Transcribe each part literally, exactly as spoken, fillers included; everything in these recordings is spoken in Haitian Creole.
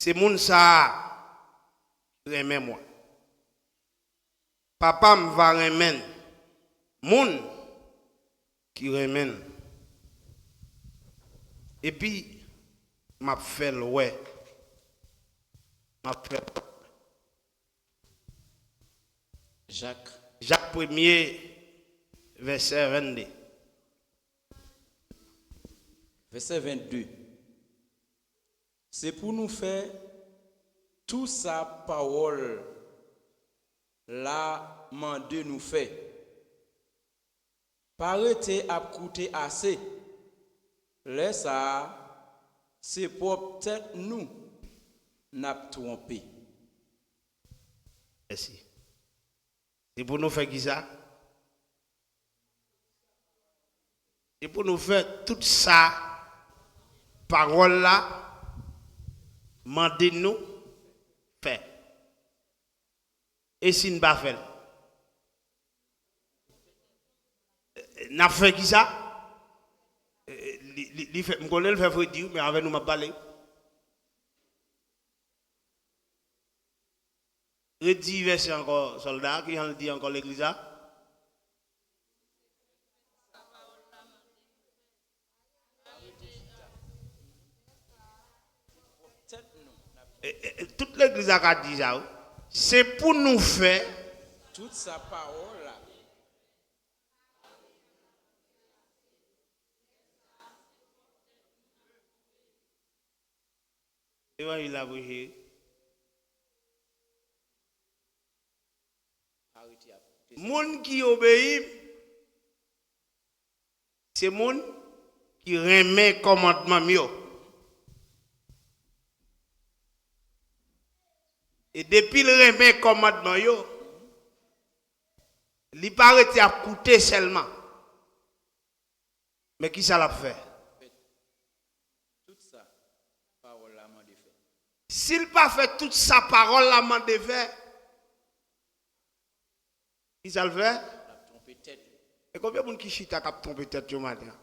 Se moun sa a ki renmen mwen. Papa m va renmen moun ki renmen l. Epi, m ap fè l wè. M ap fè l wè. Jak. Jak premye, vèsè vennde. Vèsè vennde. Se pou nou fè tou sa pawòl la mande nou fè. Pa rete ap koute ase. Lè sa a, se pwòp tèt nou n ap twonpe. Mèsi. Se pou nou fè kisa? Se pou nou fè tout sa pawòl la mande nou fè. E si n pa fè l? N ap fè kisa? Li, li, li fè, m konnen l fè fredi, men avè nou m ap pale. Redi vèsè ankò, sòlda, ki jan l di ankò legliz la? E, e, e, tout legliz la ka di sa, wi. Se pou nou fè. Tout sa pawòl la. Levanjil la preche. Moun ki obeyi m, se moun ki renmen kòmandman m yo. E depi l renmen kòmandman yo, li pa rete ap koute sèlman. Men kisa l ap fè? Tout sa pawòl la mande fè. Si l pa fè tout sa pawòl la mande fè, kisa l fè? L ap twonpe tèt li. E konbyen moun ki chita k ap twonpe tèt yo maten an?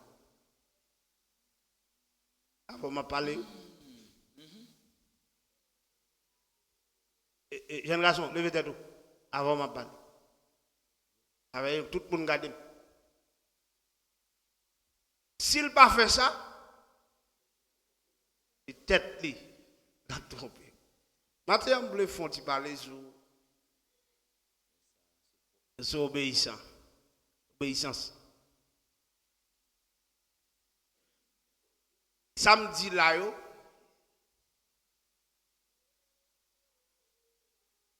Avan m ap pale. E, e, jèn gason, leve tèt ou. Avan m ap pale. Avè tout moun gade m. Si l pa fè sa, se tèt li l ap twonpe. Maten an, m vle fè yon ti pale sou, sou obeyisan, obeyisans. Sa m di la yo,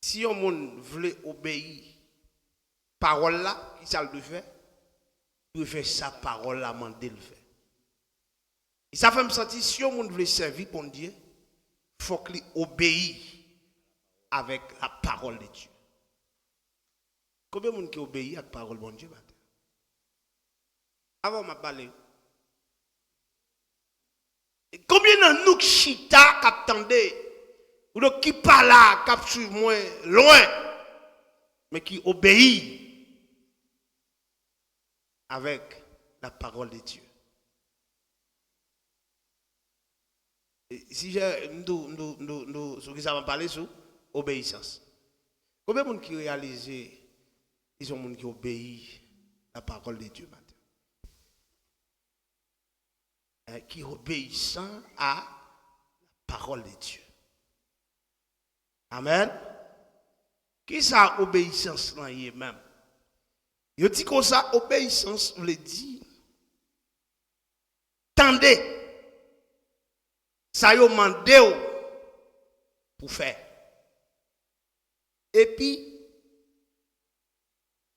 si yon moun vle obeyi pawòl la, kisa l dwe fè? Li dwe fè sa pawòl la mande l fè. E sa fè m santi, si yon moun vle sèvi Bondye, fòk li obeyi avèk la parole de Dieu. Konbyen moun ki obeyi ak pawòl Bondye maten? Avan m ap pale. Konbyen nan nou k chita, k ap tande, ou donk ki pa la, k ap swiv mwen lwen, men ki obeyi avèk la parole de Dieu? E, sijè, m tou, m tou, m tou, m tou, sou kisa m ap pale, sou obeyisans. Konbyen moun ki reyalize li se yon moun ki obeyi la parole de Dieu maten? Eh, qui obéissant à la parole de Dieu. Amen. Kisa obeyisans lan ye menm? Yo di konsa, obeyisans vle di tande sa yo mande w pou fè. Epi,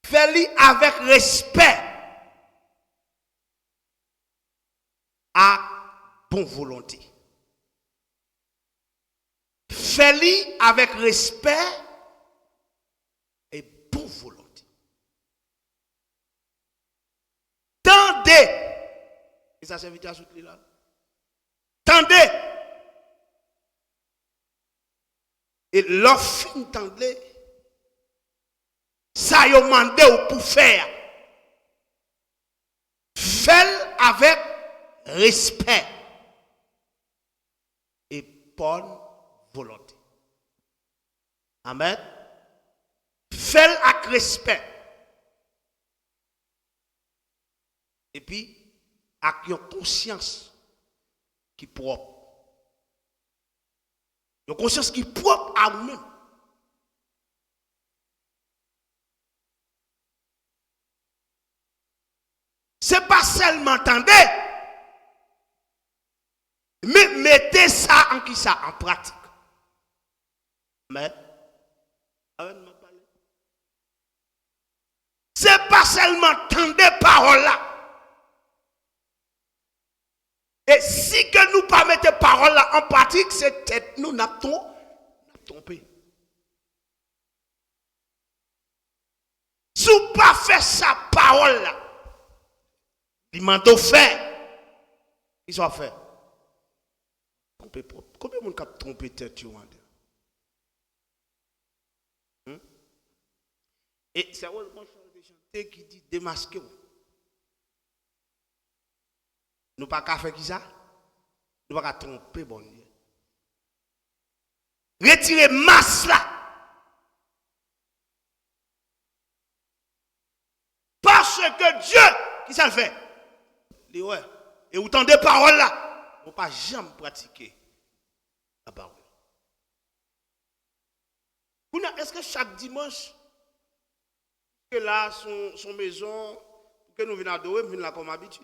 fè li avèk respè ak bon volonte. Fè li avèk respè e bon volonte. Tande. E sa sèvitè a sot li la. Tande. E lè w fin tande, sa yo mande w pou fè a, fè l avèk respè e bòn volonte. Amèn. Fè l ak respè. Epi, ak yon konsyans ki pwòp. Yon konsyans ki pwòp a ou menm. Se pa sèlman tande, men mete sa an ki sa? An pratik. Amèn. Amèn, m ap pale. Se pa sèlman tande pawòl la. E si ke nou pa mete pawòl la an pratik, se tèt nou n ap tron-, n ap twonpe. Si w pa fè sa pawòl la, li mande w fè, kisa w ap fè? Twonpe pwòp. Konbyen moun k ap twonpe tèt yo andan? Hmm? E serye, gon chan te chante ki di demaske w. Nou pa ka fè kisa? Nou pa ka twonpe Bondye. Retire mas la. Paske Dye, kisa l fè? Li wè. E ou tande pawòl la, ou pa janm pratike la pawòl. Kounye a, èske chak dimanch, ke la, se yon, se yon mezon, pou ke nou vin adore, m vin la kòm abitid.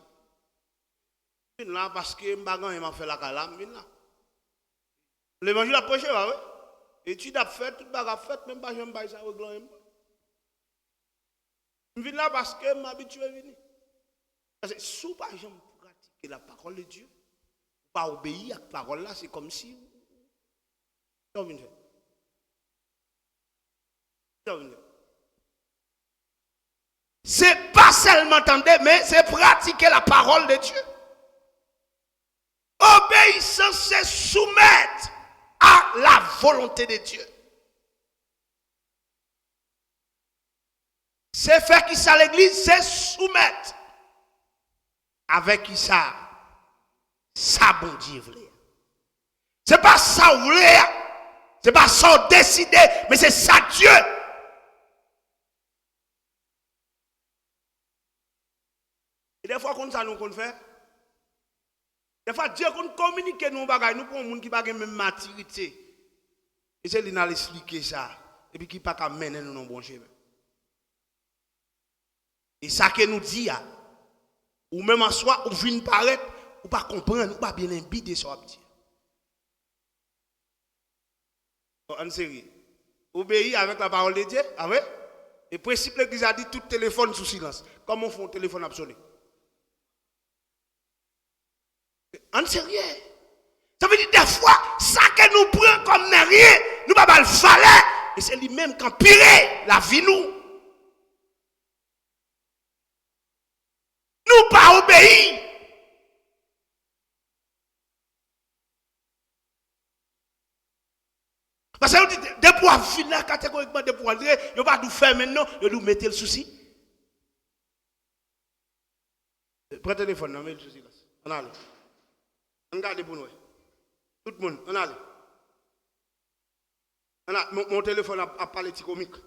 M vin la paske m pa gen anyen m ap fè lakay la, m vin la. Levanjil ap preche, pa vre? Etid ap fèt, tout bagay ap fèt, men m pa janm bay sa regle anyen m. M vin la paske m abitye vini. Paske si w pa janm pratike la parole de Dieu, ou pa obeyi ak pawòl la, se kòmsi sa w vin fè. Sa w vin fè. Se pa sèlman tande, men se pratike la parole de Dieu. Obéissance, c'est soumettre à la volonté de Dieu. Se fè kisa legliz? Se soumèt. Avèk kisa? Sa Bondye vle. Se pa sa w vle a. Se pa sa w deside, men se sa Dye. E dèfwa konn sa nou konn fè? Dèfwa Dye konn kominike nou yon bagay, nou pran yon moun ki pa gen menm matirite. E se li n al esplike sa, epi ki pa ka mennen nou nan bon chemen. E sa ke nou di a, ou menm aswè, ou vin parèt, ou pa konprann, ou pa byen enbi de sa w ap di. Bon, ann serye. Obeyi avèk la parole de Dieu, pa vre? E prensip legliz la di tout telefòn sou silans. Kòman w fè yon telefòn ap sonnen? Ann serye. Sa vle di, dèfwa, sa ke nou pran kòm nan ryen, nou pa ba l valè. E se li menm k anpire lavi nou. Nou pa obeyi. Paske yo di, depi w ap vin la, kategorikman, depi w antre, yo pa di w fèmen l non, yo di w mete l sou si. Pran telefòn nan, mete l sou silans. Ann ale. Ann gade pou n wè. Tout moun, ann ale. Ann ale. Mon, mon telefòn ap, ap pale ti komik.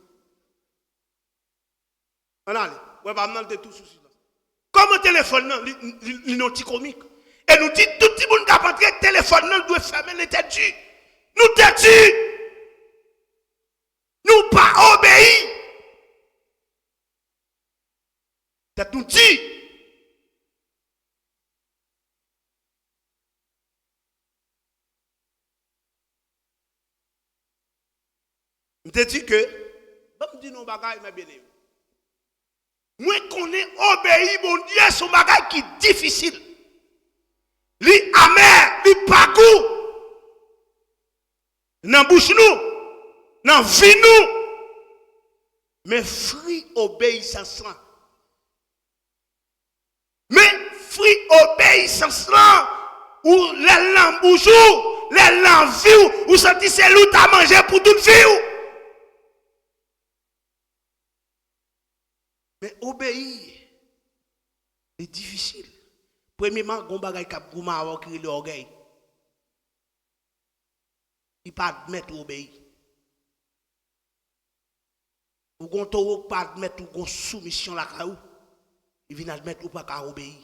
Ann ale. Wè pa m nan, l te tou sou silans. Kòman telefòn nan, li, li, li nan ti komik? E nou di tout timoun k ap antre, telefòn nan dwe fèmen, l entèdi. Nou tèdi. Nou pa obeyi. Tèt nou di. M te di ke, ban m di nou yon bagay, mè byeneme. Mwen konnen obeyi Bondye se yon bagay ki difisil. Li amè, li pa gou. Nan bouch nou, nan vi nou. Men fwi obeyisans lan. Men fwi obeyisans lan, ou lè l nan bouch ou, lè l nan vi w, ou santi se li w ta manje pou tout vi w. Men obeyi, li difisil. Premyeman, gen yon bagay k ap goumen avè w ki rele ògèy. Li pa admèt ou obeyi. Ou gon towo k pa admèt ou gon soumisyon lakay ou, li vin admèt ou pa ka obeyi.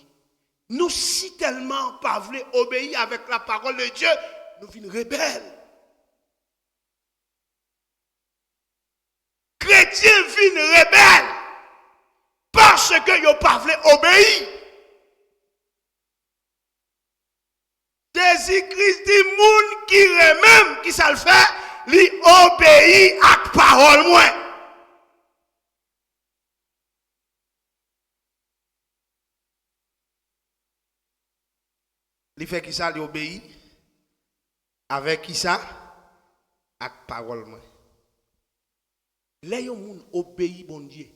Nou si tèlman pa vle obeyi avèk la parole de Dieu, nou vin rebèl. Kretyen vin rebèl paske yo pa vle obeyi. Jezi Kris di moun ki renmen m, ki sa l fè? Li obeyi ak pawòl mwen. Li fè kisa? Li obeyi. Avèk kisa? Ak pawòl mwen. Lè yon moun obeyi Bondye,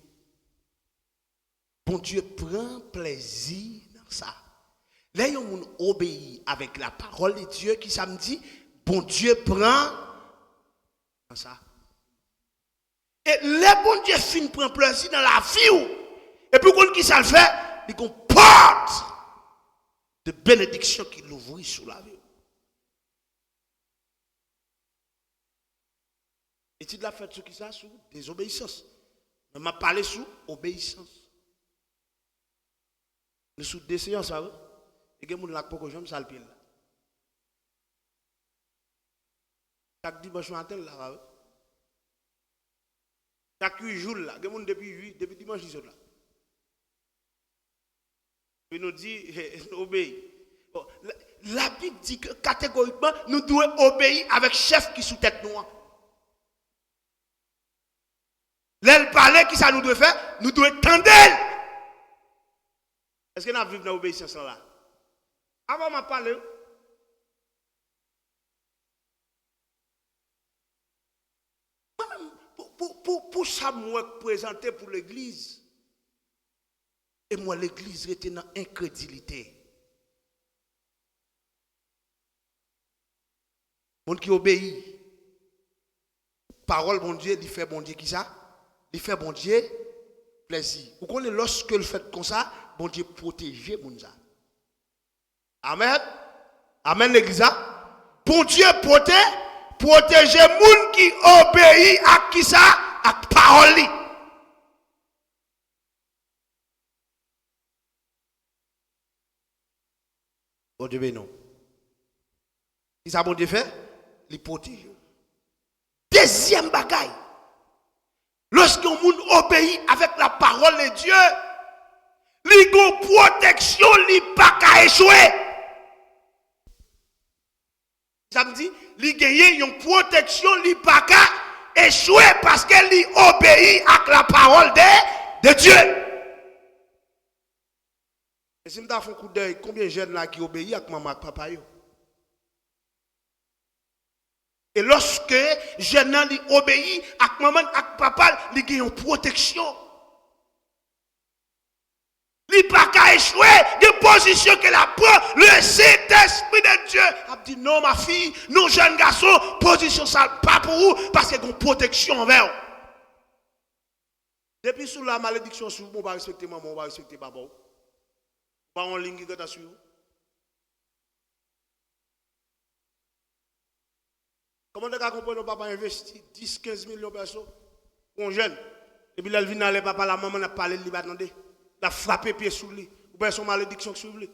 Bondye pran plèzi nan sa. Lè yon moun obeyi avèk la parole de Dieu, kisa m di? Bondye pran nan sa. E lè Bondye fin pran plèzi nan lavi w, epi w konn kisa l fè? Li gon pòt de benediksyon ki louvri sou lavi w. Etid la fèt sou kisa? Sou dezobeyisans. Men m ap pale sou obeyisans. Nou sou de seyans la, wi. E gen moun la k poko janm sal pye l la. Chak dimanch maten, l la, wi. Chak uit jou l la. Gen moun depi uit, depi dimanch li sot la. Epi nou di, nou obeyi. Bon, la, Labib di ke kategorikman, nou dwe obeyi avèk chèf ki sou tèt nou an. Lè l pale, kisa nou dwe fè? Nou dwe tande l. Èske n ap viv nan obeyisans lan la? Avan m ap pale, mwen menm, pou, pou, pou, pou sa m wè k prezante pou legliz, e m wè legliz rete nan enkredilite. Moun ki obeyi pawòl Bondye, li fè Bondye kisa? Li fè Bondye plèzi. Ou konnen lòske l fèt konsa, Bondye pwoteje moun sa. Amèn. Amèn, legliz la. Bondye pwote-, pwoteje moun ki obeyi ak kisa? Ak pawòl li. Bondye beni w. Kisa Bondye fè? Li pwoteje w. Dezyèm bagay, lòske yon moun obeyi avèk la parole de Dieu, li gon pwoteksyon, li pa ka echwe. Sa vle di, li genyen yon pwoteksyon, li pa ka echwe paske li obeyi ak la parole de, de Dieu. E si m ta fè yon kout dèy, konbyen jèn la ki obeyi ak manman ak papa yo? E lòske jèn nan li obeyi ak manman l ak papa l, li gen yon pwoteksyon. Li pa ka echwe, gen pozisyon ke l ap pran. Le Saint-Esprit de Dieu ap di, non, ma fille, non, jèn gason, pozisyon sa pa pou ou, paske gen pwoteksyon anvè w. Depi sou la, malediksyon sou ou, ou pa respekte manman w, ou pa respekte papa w. Ou pa yon liy ki gentan swiv ou. Kòman w te ka konprann yon papa envesti dis, kenz milyon pèso pou yon jèn? Epi lè l vin nan lè papa la, manman l ap pale l, li pa tande. L ap frape pye sou li. Ou pè se yon malediksyon k swiv li.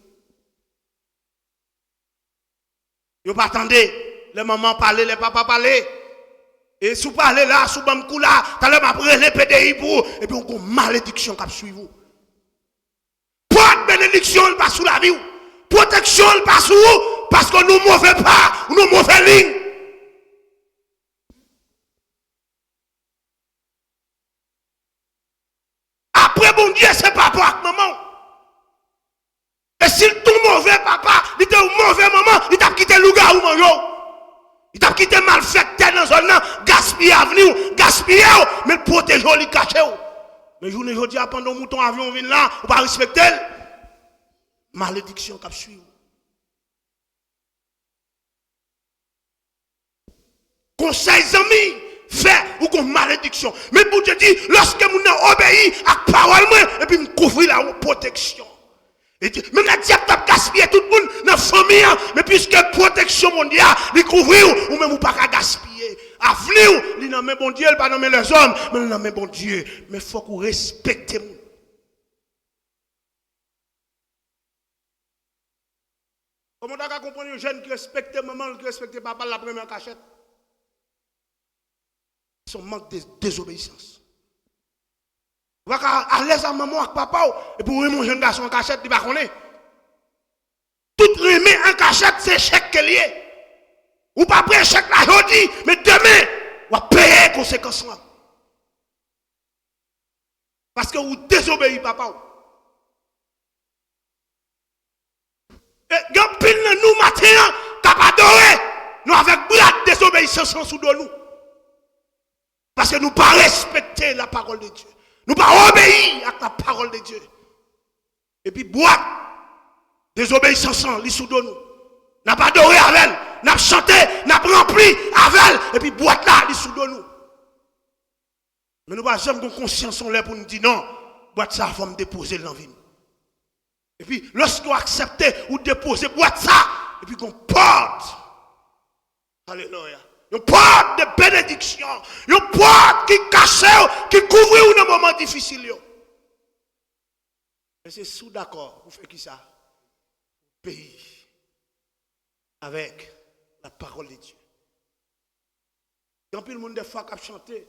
Yo pa tande. Lè manman pale, lè papa pale. E si w pale la, si w ban m kou la, talè m ap rele P D I pou ou. Epi w gon malediksyon k ap swiv ou. Pòt benediksyon l pa sou lavi w. Pwoteksyon l pa sou ou, paske w nan move pa, w nan move liy. Apre Bondye, se papa w ak manman w. E si l te yon move papa, li te yon move manman, li t ap kite lougawou manje w. Li t ap kite malfektè nan zòn nan gaspiye avni w, gaspiye w, men l pwoteje w, li kache w. Men jounen jodi a, pandan yon mouton avyon vin la, ou pa respekte l, malediksyon k ap swiv ou. Konsèy zanmi fè ou gon malediksyon. Men Bondye di, lòske moun nan obeyi ak pawòl mwen, epi m kouvri l ak yon pwoteksyon. E di, menm lè dyab t ap gaspiye tout moun nan fanmi an, men piske pwoteksyon Bondye a, li kouvri w, ou menm ou pa ka gaspiye. Avni w, li nan men Bondye, li pa nan men lèzòm, men li nan men Bondye. Men fòk ou respekte moun. Kòman w ta ka konprann yon jèn ki respekte manman l, ki respekte papa l, l ap renmen an kachèt? Se yon mank de dezobeyisans. Ou pa ka alèz ak manman w ak papa w, epi w renmen yon jèn gason an kachèt, li pa konnen. Tout renmen an kachèt, se echèk ke l ye. Ou pa pran echèk la jodi, men demen, w ap peye konsekans lan. Paske ou dezobeyi papa w. E gen anpil nan nou maten an k ap adore nou avèk brad dezobeyisans lan sou do nou. Paske nou pa respekte la parole de Dieu. Nou pa obeyi ak la parole de Dieu. Epi bwat dezobeyisans lan, li sou do nou. N ap adore avè l, n ap chante, n ap ranpli avè l, epi bwat la, li sou do nou. Men nou pa janm gen konsyans yon lè pou n di non, bwat sa fò m depoze l nan vi m. Epi lòske w aksepte, ou depoze bwat sa, epi gon pòt. Alelouya. Yon pòt de benediksyon, yon pòt ki kache w, ki kouvri w nan moman difisil yo. Men se si w dakò pou fè kisa? Peyi avèk la parole de Dieu. Gen anpil moun dèfwa k ap chante,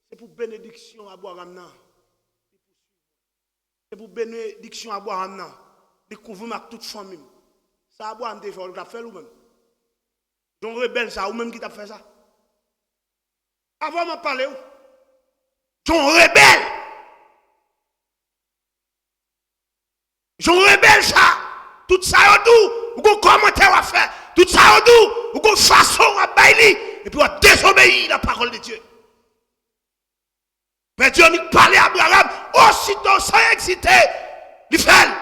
se pou benediksyon Abraram nan. Se pou benediksyon Abraram nan, li kouvri m ak tout fanmi m. Sa Abraram te fè, ou t ap fè l ou menm? Jan w rebèl sa, ou menm ki t ap fè sa? Avan m ap pale w. Jan w rebèl. Jan w rebèl sa. Tout sa yo di w, ou gon kòmantè w ap fè. Tout sa yo di w, ou gon fason w ap bay li. Epi w ap dezobeyi la parole de Dieu. Pèdi annik pale Abraram, osito, san ezite, li fè l.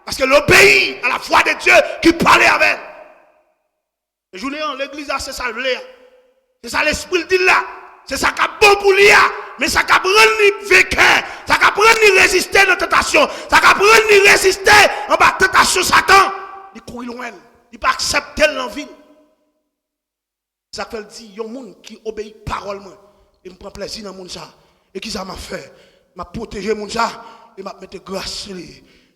Paske l obeyi a la vwa de Dye ki pale avè l. E jounen an, legliz la, se sa l vle a. Se sa lespri l di l la. Se sa k ap bon pou li a. Men sa k ap rann li venkè, sa k ap rann li reziste nan tantasyon, sa k ap rann li reziste anba tantasyon Satan, li kouri lwen l. Li pa aksepte l nan vi l. Sa k fè l di, yon moun ki obeyi pawòl mwen, e m pran plezi nan moun sa. E kisa m ap fè? M ap pwoteje moun sa, e m ap mete gras sou li.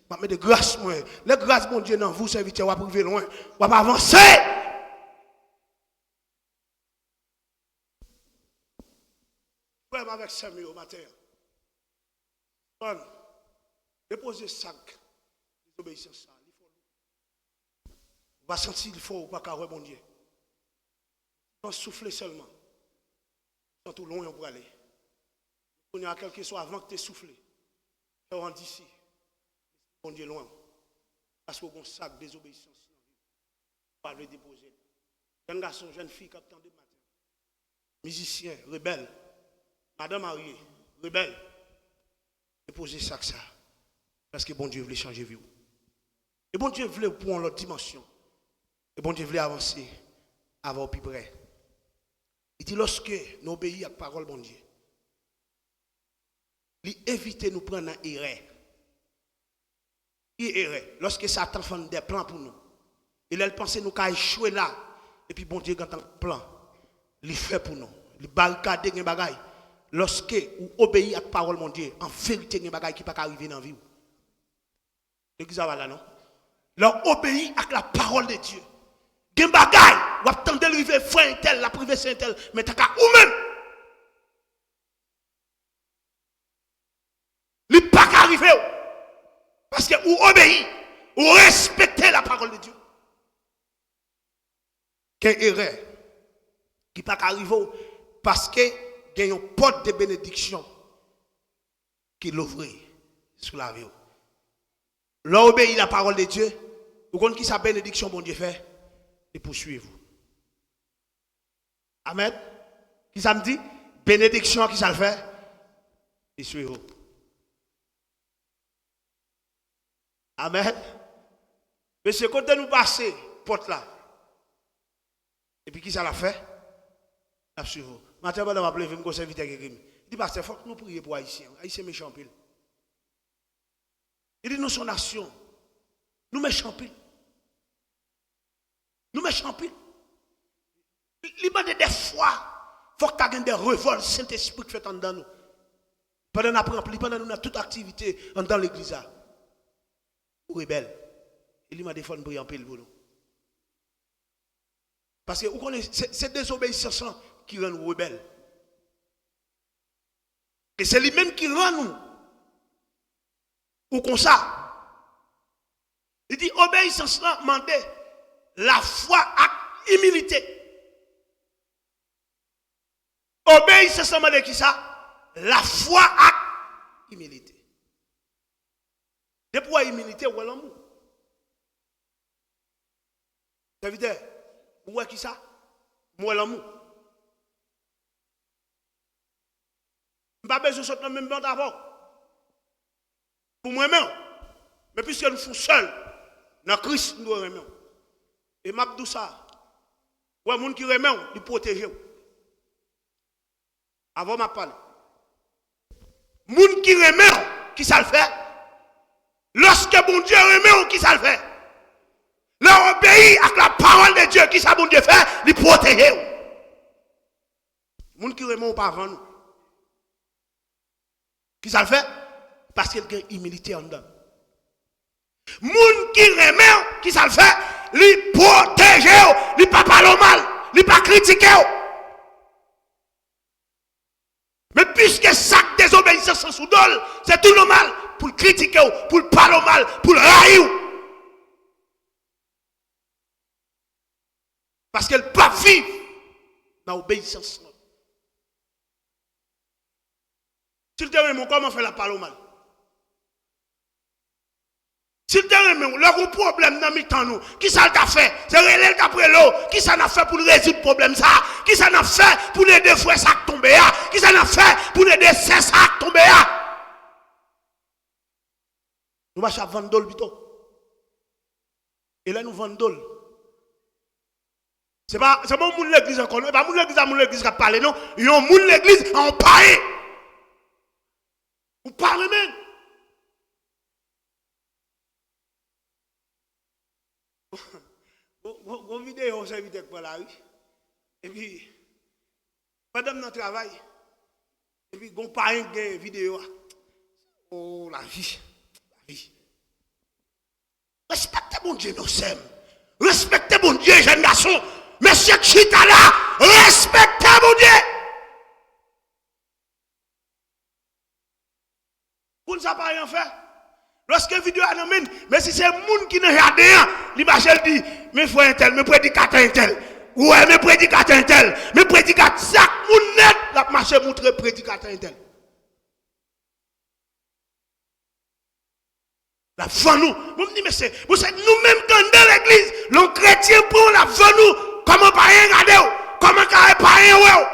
M ap mete gras mwen. Lè gras Bondye nan vi w, sèvitè, w ap rive lwen. W ap avanse. Frè m avèk sè m yo, maten an, sispann depoze sak dezobeyisans sa. Li fò lou. Ou pa santi l fò, ou pa ka wè Bondye. Yon soufle sèlman. Ou santi w lwen ou prale. Kounye a, kèlkeswa van k te soufle, kè w andisi, Bondye lwen w. Paske w gon sak dezobeyisans nan vi w. Ou pa vle depoze l. Jèn gason, jèn fi k ap tande m maten an. Mizisyen, rebèl. Madan marye, rebèl. Depoze sak sa. Paske Bondye vle chanje vi w. E Bondye vle w pou yon lòt dimansyon. E Bondye vle avanse avè w pi pre. Li di, lòske nou obeyi ak pawòl Bondye, li evite nou pran nan erè. Ki erè? Lòske Satan fann de plan pou nou. E lè l panse nou ka echwe la, epi Bondye gentan plan li fè pou nou. Li barikade gen bagay. Lòske ou obeyi ak pawòl Bondye, an verite gen bagay ki pa ka rive nan vi w. Legliz la pa la non. Lè w obeyi ak la parole de Dieu, gen bagay w ap tande l rive frè entèl, l ap rive sè entèl, men ta ka ou menm. Li pa ka rive w. Paske ou obeyi, ou respekte la parole de Dieu. Gen erè ki pa ka rive w, paske gen yon pòt de benediksyon ki louvri sou lavi w. Lè w obeyi la parole de Dieu, ou konn kisa benediksyon Bondye fè? Li pouswiv ou. Amèn. Kisa m di? Benediksyon an, kisa l fè? Li swiv ou. Amèn. Mesye, kote nou pase pòt la? Epi kisa l ap fè? L ap swiv ou. Maten, pandan m ap leve, m gon sèvitè ki ekri m. Li di, pastè, fòk nou priye pou Ayisyen. Ayisyen mechan anpil. Li di, nou se yon nasyon Nou mechan anpil. Nou mechan anpil. Li mande dèfwa, fòk ta gen de revòl Sentespri k fèt anndan nou. Pandan n ap ranpli, pandan nou nan tout aktivite anndan legliz la. Ou rebèl. E li mande fò n priye anpil pou nou. Paske ou konnen, se, se dezobeyisans lan ki rann ou rebèl. E se li menm ki rann ou, ou konsa. Li di obeyisans lan mande lafwa ak imilite. Obeyisans lan mande kisa? Lafwa ak imilite. Depi w wè imilite, w wè lanmou. Sèvitè, ou wè kisa? M wè lanmou. M pa bezwen sot nan menm band avè w pou m renmen w. Men piske nou fè w sèl nan Kris, m dwe renmen w. E m ap di w sa, ou wè, moun ki renmen w, li pwoteje w. Avè w m ap pale. Moun ki renmen w, kisa l fè? Lòske Bondye renmen w, kisa l fè? Lè w obeyi ak la parole de Dieu, kisa Bondye fè? Li pwoteje w. Moun ki renmen w pa vann ou. Kisa l fè? Paske l gen imilite anndan l. Moun ki renmen w, kisa l fè? Li pwoteje w, li pa pale w mal, li pa kritike w. Men piske sa k dezobeyisans lan sou do l, se tou nòmal pou l kritike w, pou l pale w mal, pou l rayi w. Paske l p ap viv nan obeyisans lan. Si l te renmen w, kòman fè l ap pale w mal? Si l te renmen w, lè gon pwoblèm nan mitan nou, kisa l t ap fè? Se rele l t ap rele w. Kisa n ap fè pou n rezoud pwoblèm sa a? Kisa n ap fè pou n ede frè sa a k tonbe a? Kisa n ap fè pou n ede sè sa a k tonbe a? Nou mache ap vann do l pito. E lè nou vann do l, se pa, se pa yon moun legliz ankò, non. E pa moun legliz a moun legliz k ap pale, non. Yon moun legliz a yon payen. Ou pa renmen l. Gon, gon, gon videyo yon sèvitè k pran lari. Epi, pandan m nan travay, epi gon payen k gen videyo a. O, lavi, lavi. Respekte Bondye, non, sè m. Respekte Bondye, jèn gason. Mesye k chita la, respekte Bondye. Konn sa payen an fè? Lòske videyo a nan men l, men si se moun ki nan jaden an, li mache, l di, men frè entèl, men predikatè entèl. Ou wè, men predikatè entèl, men predikatè, sa k moun nèt, l ap mache moutre predikatè entèl. L ap vann ou. Bon, m di, mesye, bon, se nou menm k anndan legliz, lè yon kretyen pran w, l ap vann ou. Kòman payen gade w? Kòman kare payen wè w?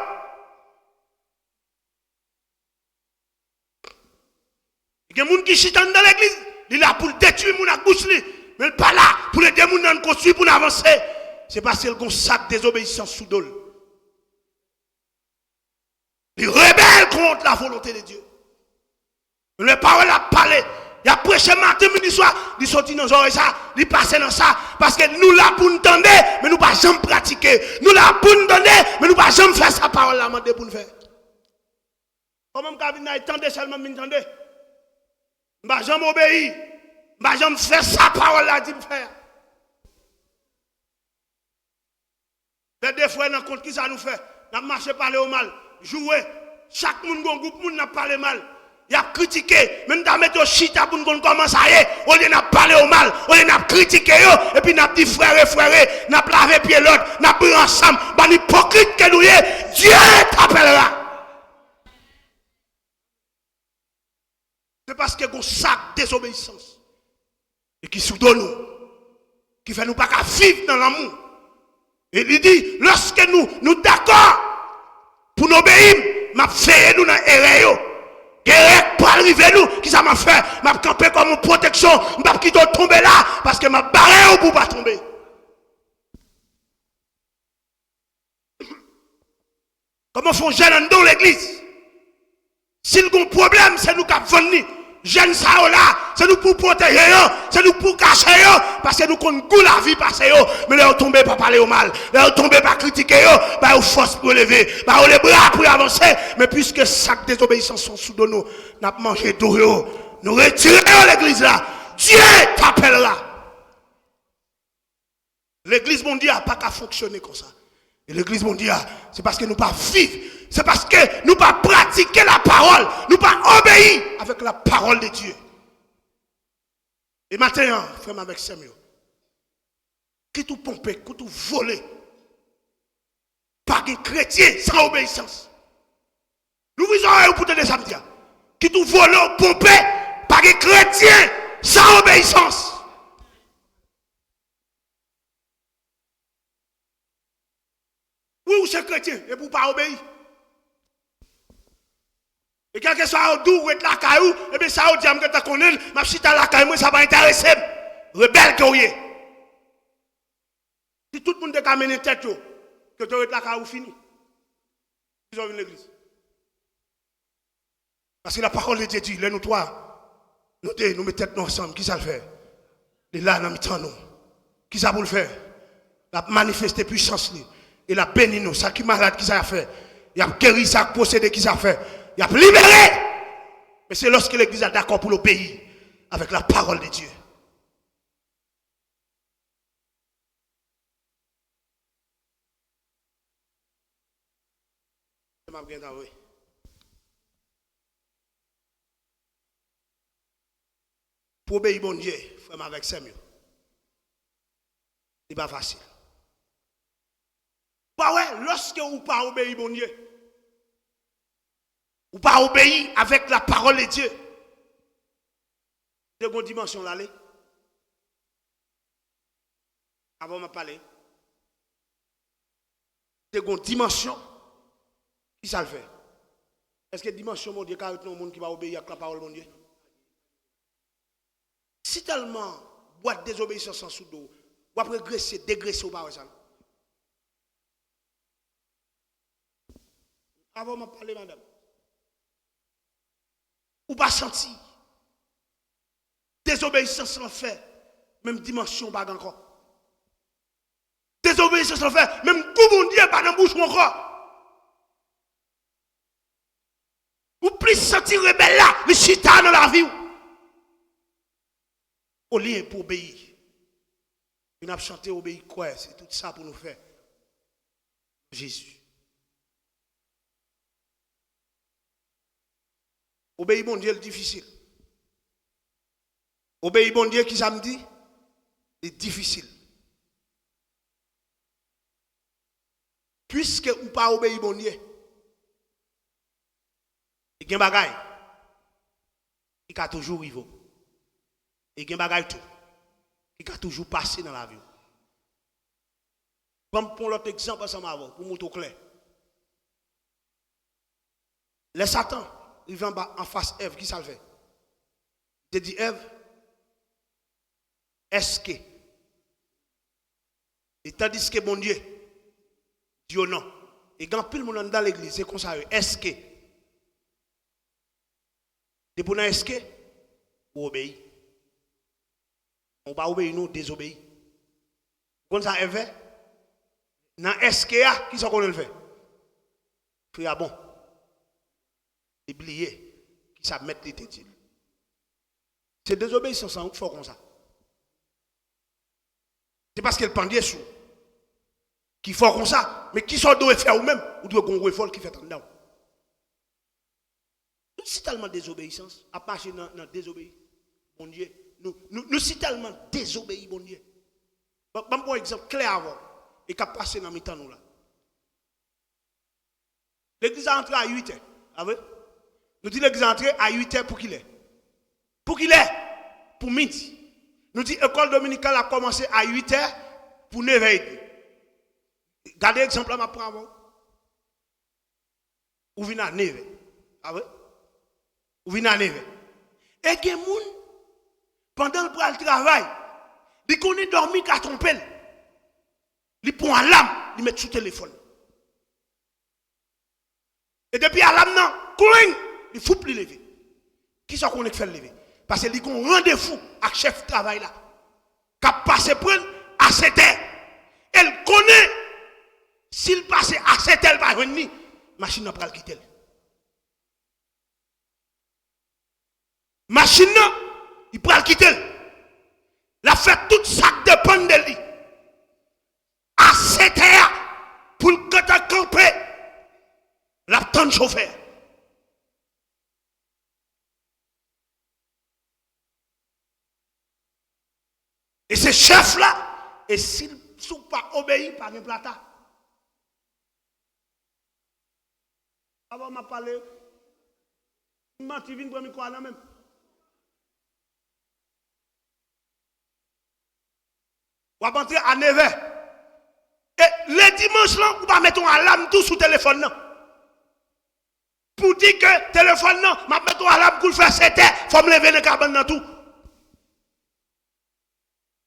Gen moun ki chita anndan legliz, li la pou l detwi moun ak bouch li, men l pa la pou l ede moun nan konstwi, pou n avanse. Se paske l gon sak dezobeyisans sou do l. Li rebèl kont la volonte de Dye. Lè pawòl la ap pale, y ap preche maten, midi, swa, li soti nan zòrèy sa, li pase nan sa, paske nou la pou n tande, men nou pa janm pratike. Nou la pou n tande, men nou pa janm fè sa pawòl la mande pou n fè. Kòman m ka vin la e tande sèlman m vin tande? M pa janm obeyi. M pa janm fè sa pawòl la di m fè a. Lè de frè nan kont, kisa nou fè? N ap mache pale yo mal, joure. Chak moun gon gwoup moun n ap pale mal. Y ap kritike, men n ta mete yo chita pou n konn kòman sa ye. Olye n ap pale yo mal, olye n ap kritike yo, epi n ap di frère, frère, n ap lave pye lòt, n ap bri ansanm, bann ipokrit ke nou ye, Dieu t'appellera. Se paske gon sak dezobeyisans e ki sou do nou, ki fè nou pa ka viv nan lanmou. E li di, lòske nou, nou dakò pou n obeyi m, m ap veye nou nan erè yo. Gen erè k pral rive nou, kisa m ap fè? M ap kanpe kòm yon pwoteksyon, m p ap kite w tonbe la, paske m ap bare w pou w pa tonbe. Kòman fè yon jèn anndan yon legliz? Si l gon pwoblèm, se nou k ap vann li. Jèn sa yo la, se nou pou pwoteje yo, se nou pou kache yo, paske nou konn gou lavi pase yo. Men lè yo tonbe, pa pale yo mal. Lè yo tonbe, pa kritike yo, ba yo fòs pou yo leve, ba yo lebra pou yo avanse. Men piske sak dezobeyisans yo sou do nou, n ap manje do yo. Nou retire yo legliz la. Dieu t'appellera. Legliz Bondye a pa ka fonksyone konsa. E legliz Bondye a, se paske nou pa viv, se paske nou pa pratike lapawòl, nou pa obeyi avèk lapawòl de Dye. E maten an, frè m avèk sè m yo, kit ou ponpe, kit ou vole, pa gen kretyen san obeyisans. Louvri zòrèy ou pou tande sa m di a. Kit ou vole, ou ponpe, pa gen kretyen san obeyisans. Wi, ou se kretyen, epi ou pa obeyi. E kèlkeswa yo di w ret lakay ou, ebyen sa yo di a m gentan konnen l, m ap chita lakay mwen, sa pa enterese m. Rebèl ke w ye. Si tout moun te ka mennen tèt yo, ke w te ret lakay ou fini. Kisa w vin legliz? Paske la parole de Dieu di, lè nou twa, nou de, nou met tèt nou ansanm, kisa l fè? Li la nan mitan nou. Kisa pou l fè? L ap manifeste pwisans li. E l ap beni nou. Sa ki malad, kisa y ap fè? Y ap geri. Sa k posede, kisa y ap fè? Y ap libere. Men se lòske legliz la dakò pou l obeyi avèk la parole de Dieu. M ap gen tan, wi. Pou obeyi Bondye, frè m avèk sè m yo, li pa fasil. Ou pa wè, lòske ou pa obeyi Bondye, ou pa obeyi avèk la parole de Dieu, te gon dimansyon l ale. Avan m ap pale, te gon dimansyon. Kisa l fè? Èske dimansyon Bondye ka ret nan yon moun ki pa obeyi ak lapawòl Bondye? Si tèlman bwat dezobeyisans lan sou do w, w ap regrese, degrese, ou pa wè sa non? Avan m ap pale, madanm. Ou pa santi dezobeyisans lan fè menm dimansyon w pa gen ankò. Dezobeyisans lan fè menm gou Bondye pa nan bouch ou ankò. Ou plis santi rebèl la, li chita nan lavi w. Olye pou obeyi. Vin ap chante obeyi kwè, se tout sa pou nou fè. Jezi. Obeyi Bondye, li difisil. Obeyi Bondye, ki sa m di? Li difisil. Piske ou pa obeyi Bondye, e gen bagay ki ka toujou rive w. E gen bagay tou ki ka toujou pase nan lavi w. Ban m pran lòt egzanp ansanm avè w pou montre w klè. Lè Satan rive anba, anfas Èv, ki sa l fè? Li te di Èv, èske? E tandiske Bondye di yo non. E gen anpil moun anndan legliz, se konsa yo, èske? Depi w nan èske, ou obeyi. Ou pa obeyi non, ou dezobeyi. Ou konn sa Èv fè? Nan èske a, kisa w konnen l fè? Frè a bon. Li bliye kisa mèt li te di l. Se dezobeyisans lan wi k fè w konsa. Se paske l pandye sou w ki fè w konsa. Men kisa w dwe fè ou menm? Ou dwe gen yon revòlt ki fèt anndan w. Nou si tèlman dezobeyisans, ap mache nan, nan dezobeyi Bondye. Nou, nou, nou si tèlman dezobeyi Bondye. Ban, ban m pran yon egzanp klè avè w e k ap pase nan mitan nou la. Legliz la antre a uit è, pa vre? Nou di legliz la antre a uit è pou kilè? Pou kilè? Pou midi. Nou di lekòl dominikal la kòmanse a uit è pou nèf è edmi. Gade egzanp la m ap pran avè w. Ou vin a nèf è. Pa vre? Ou vin a nèf è. E gen moun, pandan l pral travay, li konnen dòmi ka twonpe l. Li pran alam, li met sou telefòn. E depi alam nan, kling, li foup, li leve. Kisa w konnen k fè l leve? Paske li gon randevou ak chèf travay la k ap pase pran l a sèt è. E l konnen si l pase a sèt è, l pa jwenn li, machin nan pral kite l. Machin nan, li pral kite l. L ap fè tout sa k depann de li a sèt è a pou l gentan kanpe. L ap tann chofè a. E se chèf la, e si, si w pa obeyi, pa gen plata. Avan m ap pale, manti vin pran mikwo a nan men m. W ap antre a nevè. E le dimanch lan, ou pa mete yon alam tou sou telefòn nan. Pou di ke telefòn nan, m ap mete yon alam kou l fè sèt è, fò m leve nan kabann nan tou.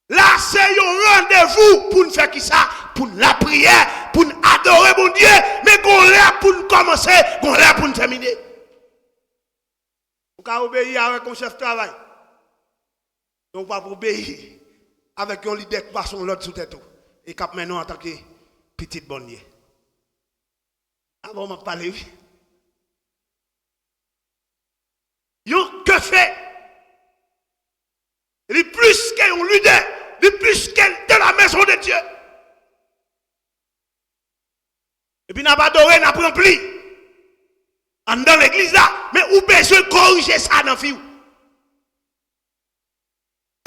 La, se yon randevou pou n fè kisa? Pou n lapriyè, pou n adore Bondye, men gon lè pou n kòmanse, gon lè pou n tèmine. Ou ka obeyi avèk yon chèf travay, men ou p ap obeyi avèk yon lidè k pase yon lòd sou tèt ou e k ap mennen w antanke pitit Bondye. Avan m ap pale, wi. Yon kefe, li plis ke yon lidè, li plis ke de la maison de Dieu. Epi n ap adore, n ap ranpli anndan legliz la, men ou bezwen korije sa nan vi w.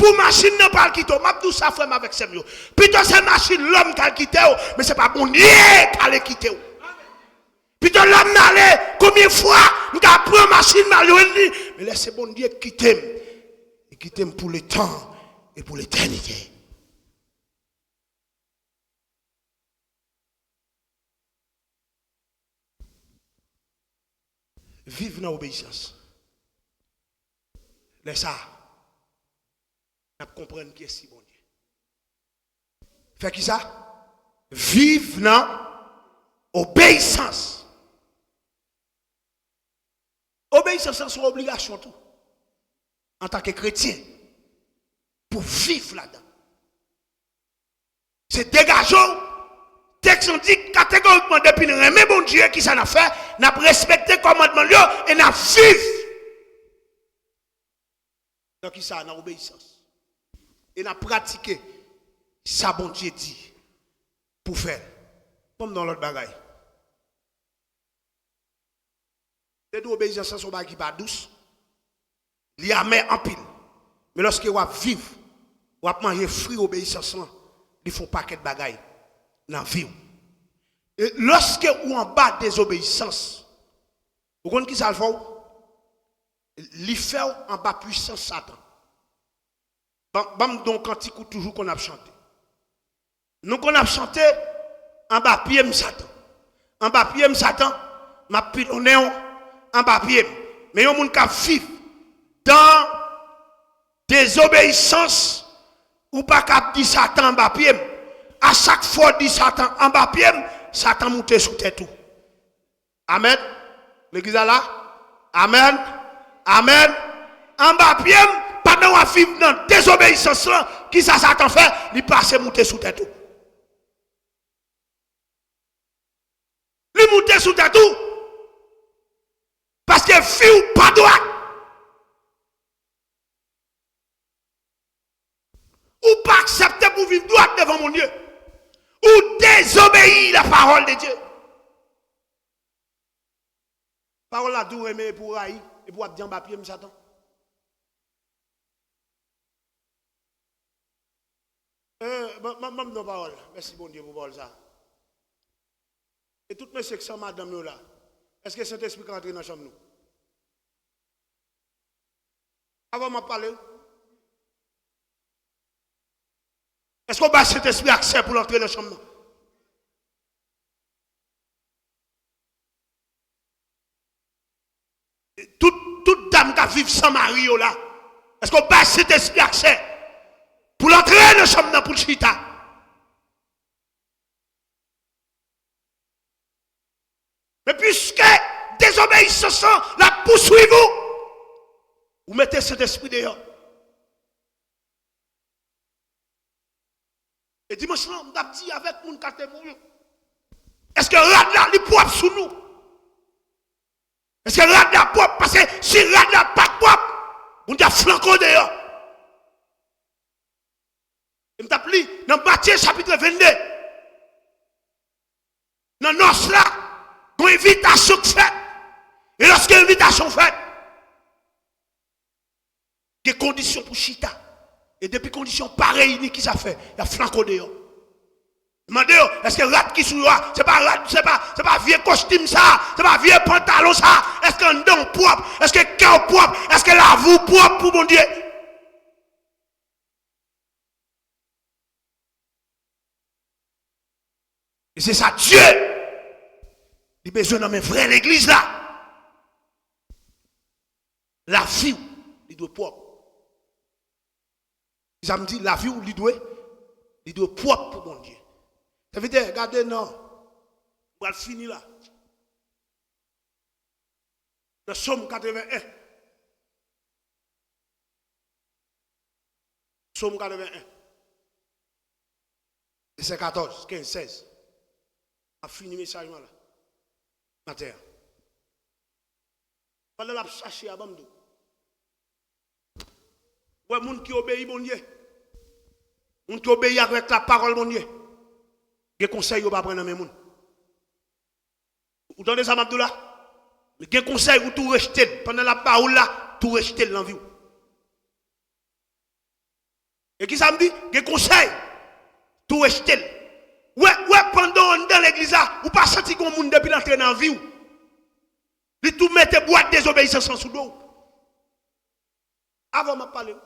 Pou machin nan pa al kite w, m ap di w sa, frè m avèk sè m yo. Pito se machin lòm k al kite w, men se pa Bondye k ale kite w. Pito lòm nan ale, konbyen fwa m ka pran machin m al jwenn li, men lè se Bondye k kite m, li kite m pou letan e pou letènite. Viv nan obeyisans. Lè sa a, n ap konprann kiyès ki Bondye. Fè kisa? Viv nan obeyisans. Obeyisans lan se yon obligasyon tou, antanke kretyen, pou viv ladan. Se degaje w. Tèks lan di kategorikman, depi n renmen Bondye, kisa n ap fè? N ap respekte kòmandman l yo e n ap viv. Nan kisa? Nan obeyisans. E n ap pratike sa Bondye di pou fè. Ban m nan lòt bagay. Te di w obeyisans lan se yon bagay ki pa dous. Li amè anpil. Men lòske w ap viv, w ap manje fwi obeyisans lan, li fè yon pakèt bagay nan vi w. E lòske ou anba dezobeyisans, ou konn kisa l fè w? Li fè w anba pwisans Satan. Ban, ban m di w yon kantik ou toujou konn ap chante. Nou konn ap chante, anba pye m Satan. Anba pye m Satan, m ap pilonnen w anba pye m. Men yon moun k ap viv dan dezobeyisans, ou pa ka ap di Satan anba pye m. A chak fwa w di Satan anba pye m, Satan moute sou tèt ou. Amèn. Legliz la la. Amèn. Amèn. Anba pye m, pandan w ap viv nan dezobeyisans lan, kisa Satan fè? Li pase moute sou tèt ou. Li moute sou tèt ou. Paske vi w pa dwat. Ou pa aksepte pou viv dwat devan Bondye. Ou désobéis la parole de Dieu. Pawòl la di w renmen epi w rayi, epi w ap di anba pye m Satan. Eh, ban, ban, ban m non pawòl. Mèsi Bondye pou pawòl sa. E tout mesye k san madanm yo la, èske Sentespri ka antre nan chanm nou? Avan m ap pale, èske w bay Sentespri aksè pou l antre nan chanm nan? Tout, tout dam k ap viv san mari yo la, èske w bay Sentespri aksè pou l antre nan chanm nan pou l chita? Men piske dezobeyisans lan, l ap pouswiv ou, Ou mete Sentespri deyò. E dimanch lan, m t ap di avèk moun k ap te mouri. Èske rad la, li pwòp sou nou? Èske rad la pwòp? Paske si rad la pa t pwòp, Bondye ap flanke w deyò. E m t ap li nan Matye chapit vennde. Nan nòs la, gon envitasyon k fèt. E lòske envitasyon fèt, gen kondisyon pou chita. E depi kondisyon pa reyini, kisa fè? Y ap flanke w deyò. Mande yo, èske rad ki sou yo a, se pa rad, se pa, se pa vye kostim sa, se pa vye pantalon sa? Èske anndan w pwòp? Èske kè w pwòp? Èske lavi w pwòp pou Bondye? E se sa Dye li bezwen nan men vrè legliz la. Lavi w, li dwe pwòp. Sa m di, lavi w, li dwe, li dwe pwòp pou Bondye. Sèvitè, gade nan, m pral fini la. Nan Sòm katreven en. Sòm katreven en. Vèsè katòz, kenz, sèz. M ap fini mesaj mwen la. Maten an. Pandan l ap chache a, ban m di w. Wè moun ki obeyi Bondye. Moun ki obeyi avèk lapawòl Bondye. Gen konsèy yo pa pran nan men moun. Ou tande sa m ap di w la? Gen konsèy ou tou rejte l. Pandan l ap ba ou l la, tou rejte l nan vi w. E kisa m di? Gen konsèy, tou rejte l. Wè, wè, pandan w anndan legliz la, ou pa santi gon moun depi l antre nan vi w, li tou mete bwat dezobeyisans lan sou do w. Avan m ap pale w.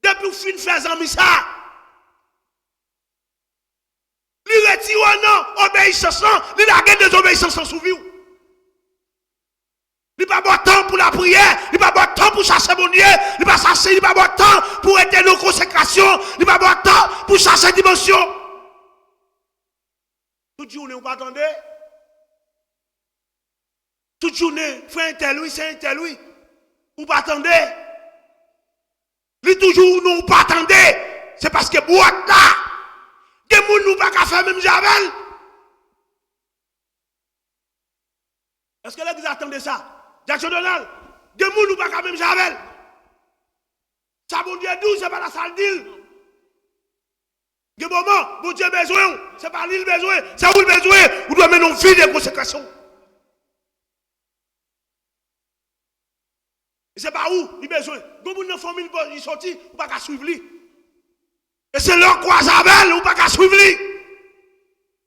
Depi w fin fè zanmi sa, li retire w nan obeyisans lan, li lage dezobeyisans lan sou vi w. Li pa ba w tan pou lapriyè, li pa ba w tan pou chache Bondye, li pa chache, li pa ba w tan pou rete nan konsekrasyon, li pa ba w tan pou chache dimansyon. Tout jounen ou pa tande? Tout jounen, frè entèl wi, sè entèl wi, ou pa tande? Li toujou ou non ou pa tande. Se paske bwat la, gen moun ou pa ka fè menm jan avè l. Èske legliz la tande sa? Jackson Donald, gen moun ou pa ka menm jan avè l. Sa Bondye di w, se pa ta sa l di l. Gen moman, Bondye bezwen w. Se pa li l bezwen, se ou l bezwen. Ou dwe mennen yon vi de konsekrasyon. E se pa ou li bezwen. Gon moun nan fanmi l, li soti, ou pa ka swiv li. E se lè w kwaze avè l, ou pa ka swiv li.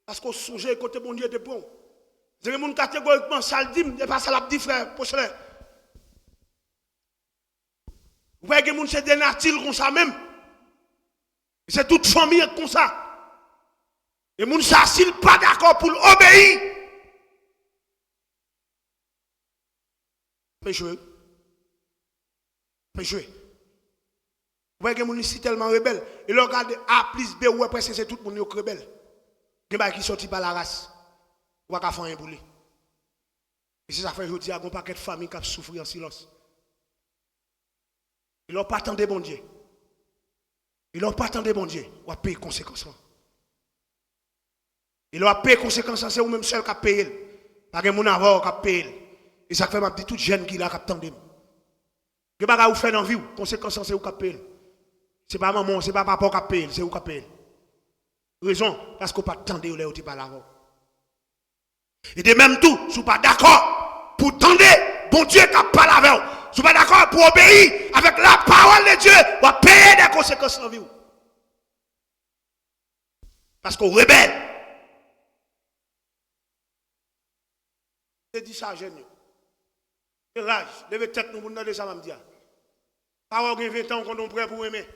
Paske w sonje kote Bondye te pran w. Gen moun kategorikman, sa l di m, e pa sa l ap di frè Pochelè. Ou wè gen moun se de nati l konsa menm. Se tout fanmi an k konsa. E moun sa, si l pa dakò pou l obeyi, pe jwe. Pe jwe. Ou wè gen moun li si tèlman rebèl. E lè w gade A plis B, ou wè prèske se tout moun yo k rebèl. Gen bagay ki sòti pa laras. Ou pa ka fè anyen pou li. E se sa k fè jodi a, gon pakèt fanmi k ap soufri an silans. E lè w pa tande Bondye, e lè w pa tande Bondye, w ap peye konsekans lan. E lè w ap peye konsekans lan, se ou menm sèl k ap peye l. Pa gen moun avè w k ap peye l. E sa k fè m ap di tout jèn ki la k ap tande m. Gen bagay ou fè nan vi w, konsekans lan se ou k ap peye l. Se pa manman w, se pa papa w k ap peye l, se ou k ap peye l. Rezon, paske w pa t tande yo lè yo te pale avè w. E de menm tou, si w pa dakò pou w tande Bondye k ap pale avè w, si w pa dakò pou w obeyi avèk lapawòl de Dye, w ap peye de konsekans nan vi w. Paske w rebèl. Te di sa jèn yo. Gen laj, leve tèt nou pou n tande sa m ap di a. Pa wè w gen ven tan, w konn yon prè pou w renmen.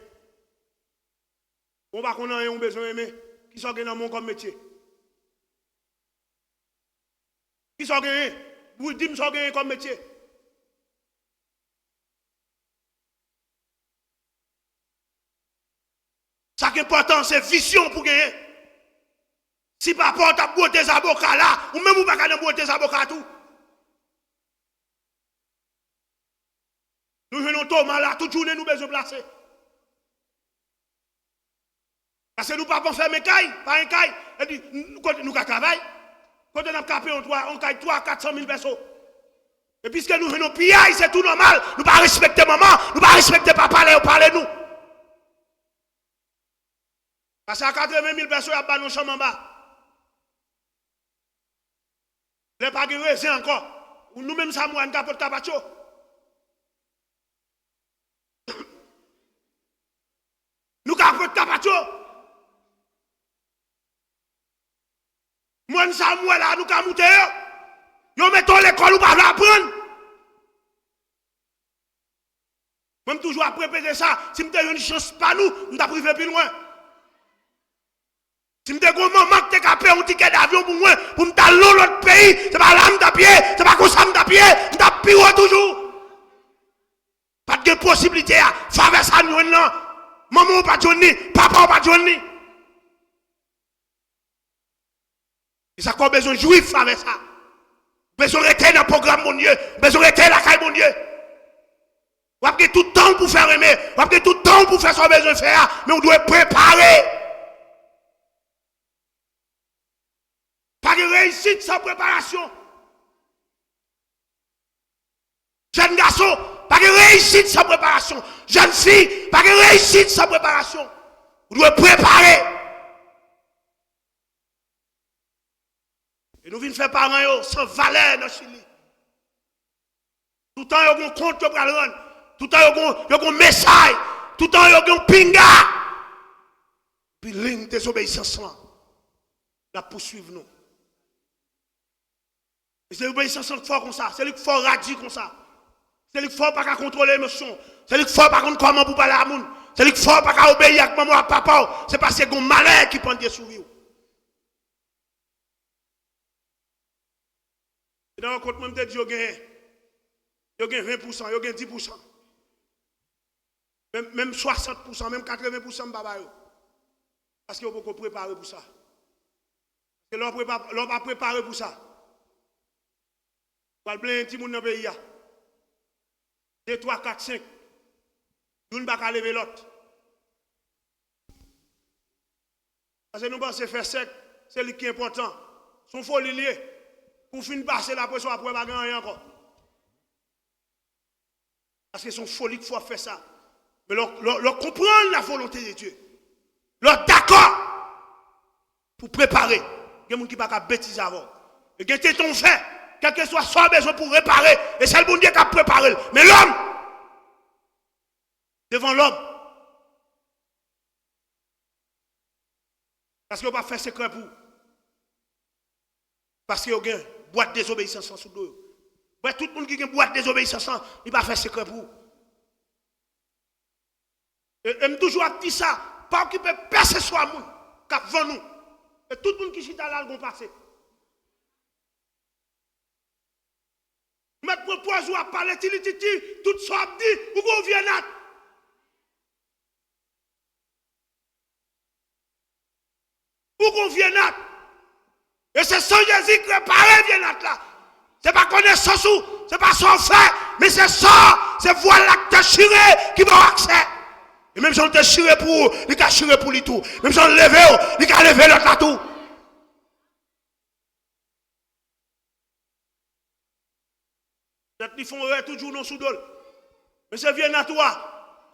Bon, w pa konn anyen, w bezwen renmen. Kisa w gen nan men w kòm metye? Kisa w genyen? Wi, di m sa w genyen kòm metye. Sa k enpòtan, se vizyon pou genyen. Si papa w t ap bwote zaboka la, ou menm ou pa ka nan bwote zaboka tou. Nou jwenn yon toma la, tout jounen nou bezwen plase. Paske nou pa anfèmen kay, pa gen kay. Epi, n-, kote nou ka travay? Kote n ap ka peye yon twa, yon kay twa, kat san mil pèso? E piske nou jwenn yon piyay, se tou nòmal. Nou pa respekte manman, nou pa respekte papa lè yo pale nou. Paske a katreven mil pèso, y ap ba nou chanm anba. Lè pa gen rezen ankò, nou menm sa mwen, n ka pot kapatcho. Nou ka pot kapatcho. Mòn sa m wè la, nou ka moute yo. Yo mete w lekòl, ou pa vle aprann. Mwen, m toujou ap repete sa. Si m te jwenn chans pa nou, m t ap rive pi lwen. Si m te gon manman ki te ka peye yon tikè davyon pou mwen, pou m t al nan lòt peyi, se pa la m t ap ye, se pa konsa m t ap ye, m t ap pi wo toujou. Pa t gen posiblite a, favè sa n jwenn nan. Manman w pa t jwenn li, papa w pa t jwenn li. E sa k fè w bezwen jwi favè sa. Ou bezwen rete nan pwogram Bondye. Ou bezwen rete lakay Bondye. W ap gen tout tan w pou fè renmen. W ap gen tout tan w pou fè sa w bezwen fè a. Men w dwe prepare. Pa gen reyisit san preparasyon. Jèn gason, pa gen reyisit san preparasyon. Jèn fi, pa gen reyisit san preparasyon. Ou dwe prepare. E nou vin fè paran yo san valè nan Chili. Toutan yo gon kont yo pral rann. Toutan yo gon, yo gon mesay. Toutan yo gon pinga. Epi liy dezobeyisans lan, l ap pouswiv nou. E se obeyisans lan k fè w konsa. Se li k fè w radi konsa. Se li k fè w pa ka kontwole emosyon w. Se li k fè w pa konn kòman pou pale a moun. Se li k fè w pa ka obeyi ak manman w ak papa w. Se paske gon malè ki pandye sou vi w. E nan rankont mwen, m te di yo gen, yo gen ven pousan, yo gen dis pousan. Menm, menm swasant pousan, menm katreven pousan m pa ba yo. Paske yo poko prepare pou sa. Paske lè w prepa-, lè w pa prepare pou sa, pral plenyen timoun nan peyi a. De, twa, kat, senk. Youn pa ka leve lòt. Paske nou panse fè sèk, se li ki enpòtan. Se yon foli l ye. Pou w fin pase l, apre sa w ap wè pa gen anyen ankò. Paske se yon foli k fè w ap fè sa. Men lè w, lè w, lè w konprann la volonte de Dye, lè w dakò pou prepare, gen moun ki pa ka betize avè w. E gen teton w fè, kèlkeswa sa w bezwen pou repare, e sèl Bondye k ap prepare l. Men lòm, devan lòm. Paske yo pa fè sekrè pou ou. Paske yo gen bwat dezobeyisans lan sou do yo. Brèf, tout moun ki gen bwat dezobeyisans lan, li pa fè sekrè pou ou. E, e m toujou ap di sa, pa okipe pèseswa moun k ap vann ou. E tout moun ki chita la, l gon pase. Mèt pran pòz ou ap pale tilititi, tout sa w ap di, ou gon vye nat. Ou gon vye nat. E se san Jezi k repare vye nat la. Se pa konesans ou, se pa sa w fè, men se san, se vwal la k dechire ki ba w aksè. E menm jan l dechire pou ou, li ka chire pou li tou. Menm jan l leve w, li ka leve lòt la tou. Petèt li fè yon erè, tout jounen w sou do l. Men se vye nat ou a,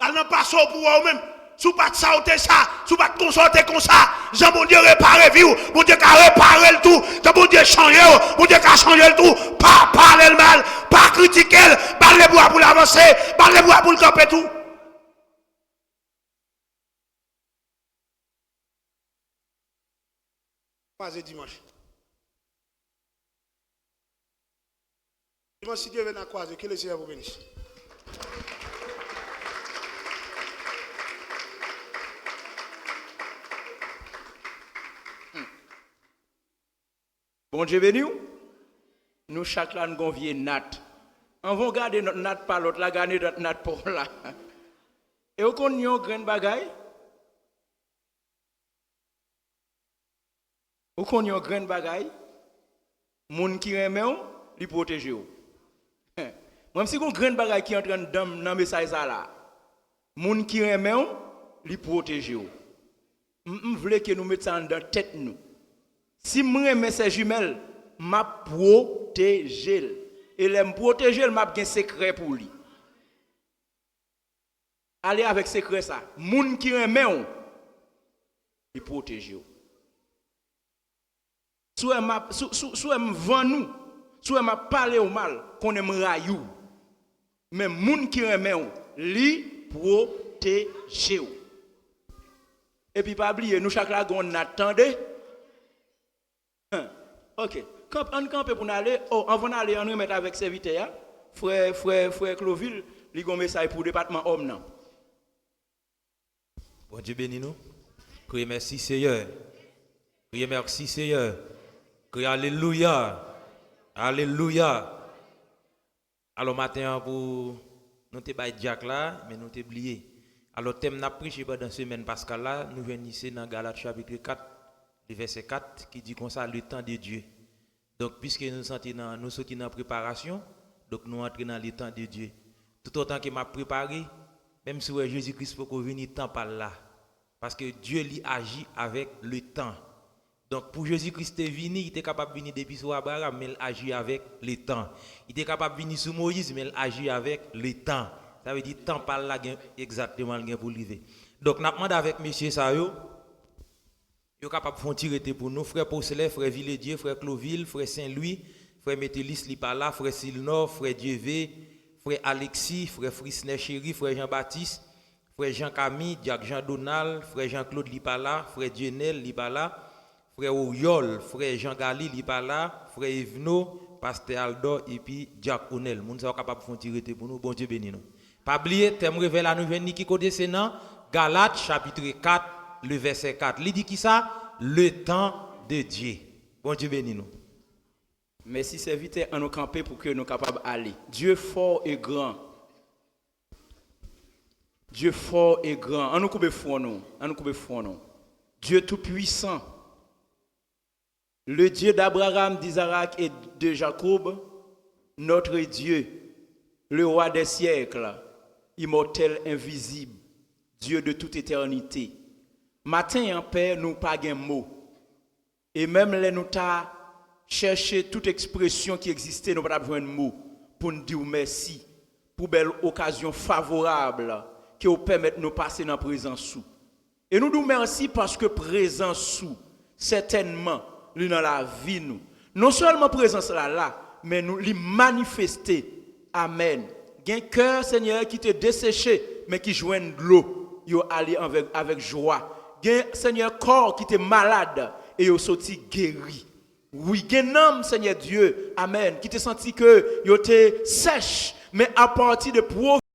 al nan pase w pou w wè w menm. Si w pa t sa, w te sa. Si w pa t konsa, w te konsa. Jan Bondye repare vi w, Bondye ka repare l tou. Jan Bondye chanje w, Bondye ka chanje l tou. Pa pale l mal, pa kritike l. Ba l lebwa pou l avanse, ba l lebwa pou l kanpe tou. Kwaze dimanch. Dimanch, si Dye vle, n a kwaze. Ke Lesenyè vous bénisse. Bondye beni w. Nou chak la, n gon vye nat. Anvan w gade nòt nat pa lòt la, gade nòt nat pa w la. E w konn yon grenn bagay? Ou konn yon grenn bagay? Moun ki renmen w, li pwoteje w. Mwen, si gon grenn bagay ki antre anndan m nan mesaj sa la, moun ki renmen w, li pwoteje w. M, m vle ke nou met sa anndan tèt nou. Si m renmen sè jimèl, m ap pwoteje l. E lè m pwoteje l, m ap gen sekrè pou li. Ale avèk sekrè sa. Moun ki renmen w, li pwoteje w. Si w wè m ap, si, si, si w wè m vann ou, si w wè m ap pale w mal, konnen m rayi w. Men moun ki renmen w, li pwoteje w. Epi pa bliye, nou chak la gen yon nat, tande? Hen. Ok. Kanp, ann kanpe pou n ale. O, anvan n ale, ann remèt avèk sèvitè a. Frè, frè, frè Clovil, li gen yon mesaj pou depatman òm nan. Bondye beni nou. Kriye mèsi Seyè. Kriye mèsi Seyè. Kriye alelouya. Alelouya. Alò, maten an, pou nou te bay dyak la, men nou te bliye. Alò, tèm n ap preche pandan semèn paskal la, nou jwenn li se nan Galat chapit kat, le vèsè kat, ki di konsa, le tan de Dye. Donk, piske nou santi nan, nou soti nan preparasyon, donk nou antre nan le tan de Dye. Toutotan ke m ap prepare, menm si w wè Jezi Kris poko vini, tan pa l la. Paske Dye, li aji avèk le tan. Donk, pou Jezi Kris te vini, li te kapab vini depi sou Abraram, men l aji avèk le tan. Li te kapab vini sou Moyiz, men l aji avèk le tan. Sa vle di, tan pa l la gen egzakteman l gen pou l rive. Donk, n ap mande avèk mesye sa yo, yo kapab fè yon ti rete pou nou. Frè Poslè, frè Viledye, frè Klovil, frè Senlwi, frè Metelis, li pa la, frè Silnò, frè Dyeve, frè Aleksi, frè Frisnè Cheri, frè Janbatis, frè Jan Kami, dyak Jan Donal, frè Jan Klod, li pa la, frè Dyenèl, li pa la, frè Oryòl, frè Jan Gali, li pa la, frè Evno, pastè Aldò, epi dyak Onèl. Moun sa yo kapab fè yon ti rete pou nou. Bondye beni nou. Pa bliye, tèm revèy la nou jwenn li ki kote? Se nan Galat, chapit kat, le vèsè kat. Li di kisa? Le tan de Dye. Bondye beni nou. Mèsi, sèvitè. Ann nou kanpe pou ke nou kapab ale. Dieu fort et grand. Dieu fort et grand. Ann nou koube fwon nou. Ann nou koube fwon nou. Dieu tout-puissant. Le Dieu d'Abraham, d'Isaac et de Jacob, notre Dieu, le roi des siècles, immortel, invisible, Dieu de toute éternité. Maten an, Pè, nou pa gen mo. E menm lè nou ta chèche tout ekspresyon ki egziste, nou pa t ap jwenn mo pou n di w mèsi pou bèl okazyon favorab ke w pèmèt nou pase nan prezans ou. E nou di w mèsi paske prezans ou, sètènman, li nan lavi nou. Non sèlman prezans la la, men nou, li manifeste. Amèn. Gen kè, Senyè, ki te deseche, men ki jwenn dlo, yo ale avèk, avèk jwa. Gen, Senyè, kò ki te malad, e yo soti geri. Wi, gen nanm, Senyè Dye, amèn, ki te santi ke yo te sèch, men apati de